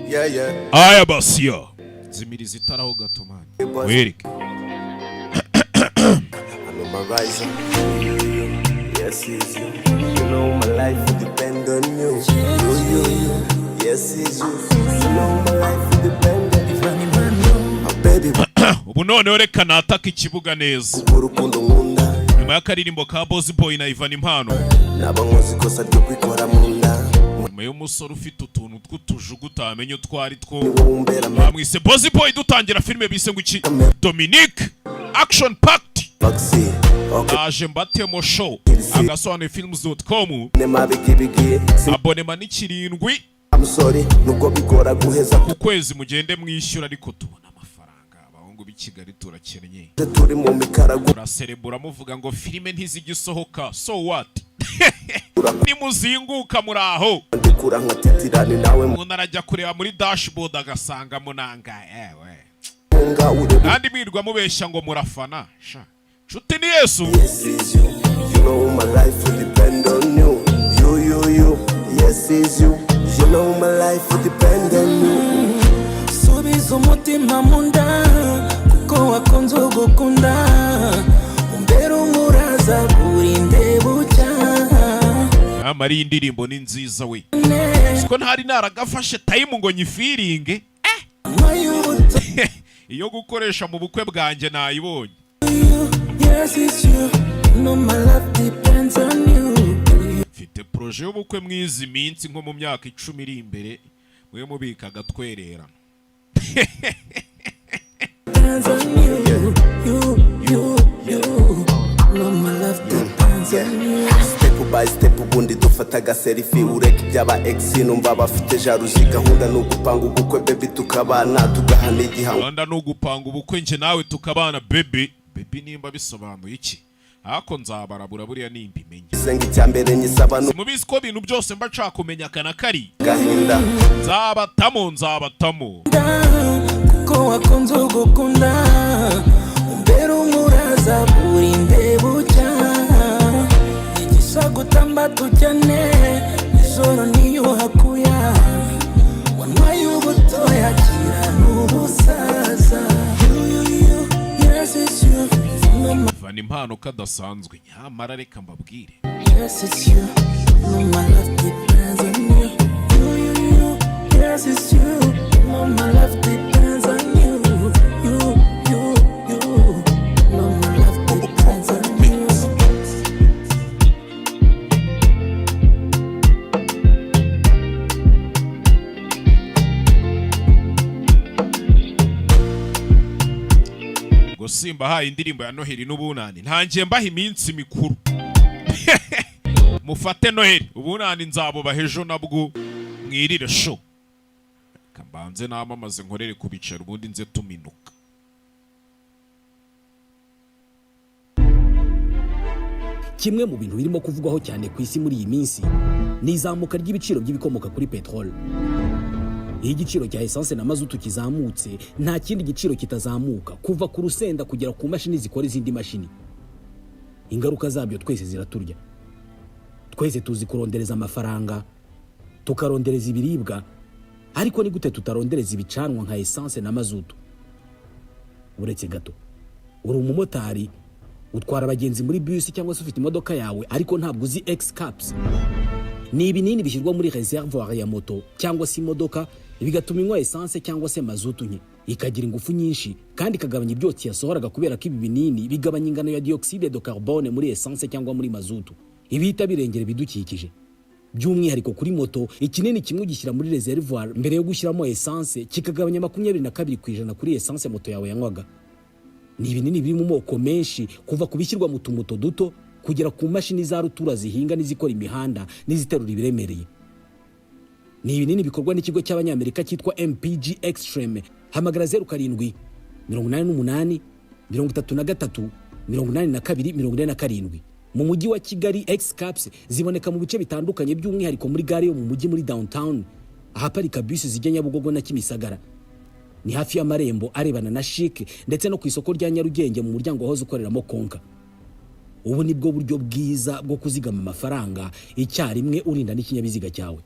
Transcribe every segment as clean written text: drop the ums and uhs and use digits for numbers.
Yeah. Aya basiya, zimiriza itaraho gato, man, wereke. I'm in my rising. You, you, yes, it's you. You know my life will depend on you. You, you, you. Yes, it's you. You know my life will depend on you. Oh, baby, Ubu noneho reka nataka ikibuga neza. Urukundo nkunda. Nyuma y'akaririmbo ka Boss Boy na Ivan Impano, Naba nkoze ikosa ryo kwikora mu nda. Nyuma y'umusore ufite utuntu tw'utujugu utamenya utwo ari two, Ni wowe umbera bamwise Boss Boy. Dutangira filime bise ngo iki? Dominic Action Packed. Vaccine. Okay. Naje mbatemo show, agasobanuye films.com. Nema bigibigi. Abonema ni 7 I'm sorry. Nubwo bigora guheza ku kwezi, mugende mwishyura, ariko tubona amafaranga. Abahungu b'i Kigali turakennye. Turi mu mikarago. Muraserebura muvuga ngo filime ntizigisohoka, so what? Nimuzinguka muri aho. Ndikura nka titirani nawe. Umuntu arajya kureba muri dashboard agasanga munanga ewe. Munga urebe. Kandi mwirwa mubeshya ngo murafana sha, nshuti ni Yesu. Yes, is you. You know my life will depend on you. You, you, you. Yes, is you. You know my life will depend on you. Subiza umutima mu nda kuko wakunze ugukunda, umbera umuraza burinde bucya. Nyamara iyi ndirimbo ni nziza we, siko ntari naragafashe time ngo nyifiringe. Mayubuto. Iyo gukoresha mu bukwe bwanjye nayibonye. Yes, it's you. You know my life depends on you. Mfite projet y'ubukwe mwizi minsi, nko mu myaka 10 iri imbere, mwe mubika agatwererano. Depends on you. You, you, you. Know my life depends on you. Step by step, ubundi dufata agaselfie, ureka iby'aba ex, numva bafite jalousie. Gahunda ni ugupanga ubukwe, baby, tukabana, tugahana igihango. Rwanda ni ugupanga ubukwe, njye nawe tukabana, baby. Baby nimba bisobanuye iki, ariko nzabarabura buriya nimbimenye. Senga icya mbere nyisaba ni Mubizi ko ibintu byose mba nshaka kumenya akana kari. Gahinda. Nzabatamo, nzabatamo. Kuko wakunze ugukunda, umbera umuraza burinde bucya, nyigisha gutamba tujyane ijoro niyuhakuya, wantwaye ubutoya kira n'ubusaza. You, you, you, yes, it's you. No, my Vana impano kadasanzwe, nyamara reka mbabwire. Yes, it's you. No, my life depends on you. You, you, you. Yes, it's you. No, my life depends on you. You, you, you. No, my life depends on you. Ngo simba haye indirimbo ya Noheli n'ubunani, ntangiye mbaha iminsi mikuru, mufate Noheli, ubunani nzabubaha ejo nabwo mwirire show. Reka mbanze namamaze, nkorere ku bicaro, ubundi nze tuminuka. Kimwe mu bintu birimo kuvugwaho cyane ku isi muri iyi minsi ni izamuka ry'ibiciro by'ibikomoka kuri peteroli. Iyo igiciro cya esanse na mazutu kizamutse, nta kindi giciro kitazamuka, kuva ku rusenda kugera ku mashini zikora izindi mashini. Ingaruka zabyo twese ziraturya. Twese tuzi kurondereza amafaranga, tukarondereza ibiribwa, ariko ni gute tutarondereza ibicanwa nka esanse na mazutu? Uretse gato, uri umumotari, utwara abagenzi muri bisi cyangwa se ufite imodoka yawe, ariko ntabwo uzi X caps? Ni ibinini bishyirwa muri reservoir ya moto cyangwa se imodoka, bigatuma inywa esanse cyangwa se mazutu nke, ikagira ingufu nyinshi kandi ikagabanya ibyotsi yasohoraga, kubera ko ibi binini bigabanya ingano ya dioxyde de carbone muri esanse cyangwa muri mazutu, ibihita birengera ibidukikije. By'umwihariko kuri moto, ikinini kimwe ugishyira muri reservoir mbere yo gushyiramo esanse, kikagabanya 22% kuri esanse moto yawe yanywaga. Ni ibinini biri mu moko menshi, kuva ku bishyirwa mu tumuto duto kugera ku mashini za rutura zihinga n'izikora imihanda n'iziterura ibiremereye. Ni ibinini bikorwa n'ikigo cy'Abanyamerika cyitwa MPG Extreme. Hamagara 0788338247 mu mujyi wa Kigali. X caps ziboneka mu bice bitandukanye, by'umwihariko muri gare yo mu mujyi, muri Downtown, ahaparika bisi zijya Nyabugogo na Kimisagara, ni hafi y'amarembo arebana na CHIC, ndetse no ku isoko rya Nyarugenge mu muryango wahoze ukoreramo Konka. Ubu ni bwo buryo bwiza bwo kuzigama amafaranga icyarimwe urinda n'ikinyabiziga cyawe.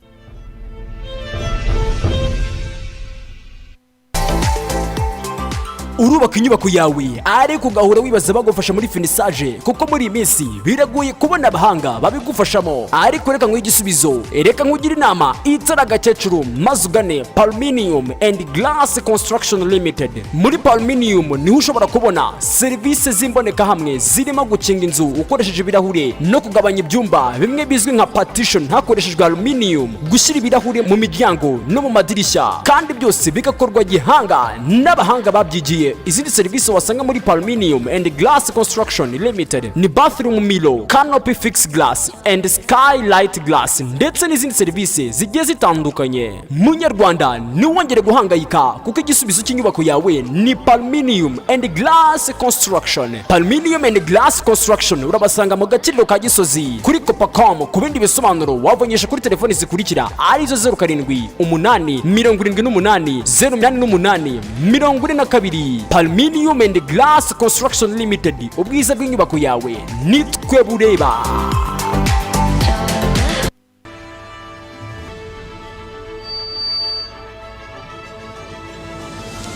Urubaka inyubako yawe ariko ugahora wibaza bagufasha muri finissage, kuko muri iyi minsi biragoye kubona abahanga babigufashamo. Ariko reka nguhe igisubizo, reka nkugire inama itari agakecuru, maze ugane Palminium and Glass Construction Limited. Muri Palminium niho ushobora kubona serivisi z'imbonekahamwe zirimo gukinga inzu ukoresheje ibirahure no kugabanya ibyumba, bimwe bizwi nka partition, hakoreshejwe aluminium, gushyira ibirahure mu miryango no mu madirishya, kandi byose bigakorwa gihanga n'abahanga babyigiye. Izindi serivisi wasanga muri Palminium and Glass Construction Limited ni bathroom mirror, canopy, fix glass and skylight glass, ndetse n'izindi serivisi zigiye zitandukanye. Munyarwanda, ntiwongere guhangayika, kuko igisubizo cy'inyubako yawe ni Palminium and Glass Construction. Palminium and Glass Construction urabasanga mu Gakiriro ka Gisozi kuri Copacom. Ku bindi bisobanuro wavonyesha kuri telefoni zikurikira, arizo 0787880842. Palminium and Glass Construction Limited, ubwiza bw'inyubako yawe nitwe bureba.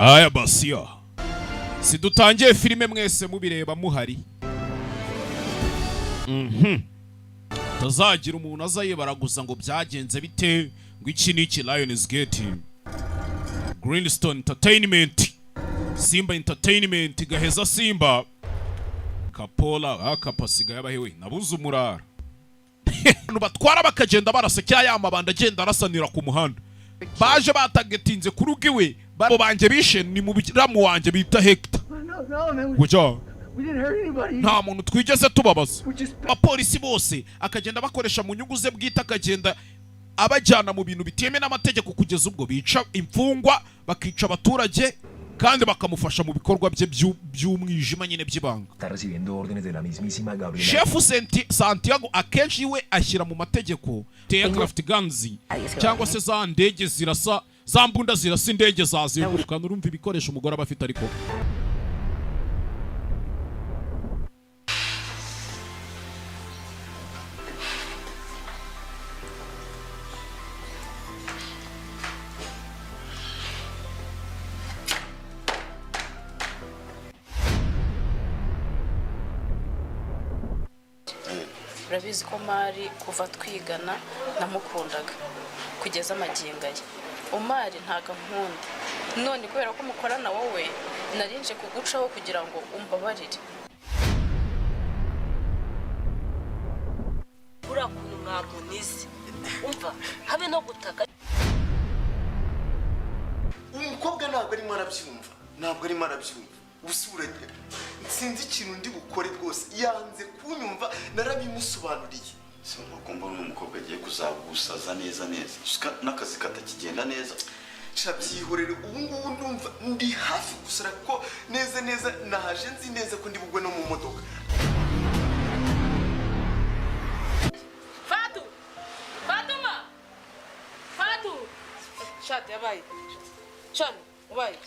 Aya basiya, sidutangiye filime mwese mubireba muhari. Tazagira umuntu aza yibaraguza ngo byagenze bite, ngo iki n'iki. Lions Gate, Greenstone Entertainment, Simba Entertainment, Gaheza Simba Kapola akapasiga yabahewe nabuze umurara. Abantu batwara bakagenda barasa cya ya mabanda agenda arasanira ku muhanda, baje batagetinze ku rugo iwe. Abo banjye bishe ni mu muramu wanjye bita Hector. Gutya nta muntu twigeze tubabaza. Abapolisi bose akagenda bakoresha mu nyungu ze bwite, akagenda abajyana mu bintu bitemewe n'amategeko, kugeza ubwo bica imfungwa, bakica abaturage, kandi bakamufasha mu bikorwa bye by'umwijima nyine by'ibanga. Está recibiendo órdenes de la mismísima Gabriela. Shefu Santiago akenshi we ashyira mu mategeko aircraft guns, cyangwa se za ndege zirasa, za mbunda zirasa indege zazenguruka. Urumva ibikoresho umugore aba afite, ariko Urabizi ko Mari kuva twigana namukundaga kugeza amagingo aya. Umari ntago ankunda, none kubera ko mukorana wowe narinje kugucaho kugira ngo umbabarire. Uriya kuntu mwamunize, umva, habe no gutaka. Umukobwa ntabwo arimo arabyumva, ntabwo arimo arabyumva. Ubusura sinzi ikintu ndi bukore rwose, yanze kunyumva, narabimusobanuriye. Si ngombwa mbona umukobwa agiye kuzagusaza neza neza. Suka n'akazi katakigenda neza. Sha byihorere, ubu ngubu ndumva ndi hafi gusara, kuko neza neza naje nzi neza ko ndi bugwe no mu modoka. Fatu, Fatuma, Fatu, shati yabaye shani ubaye.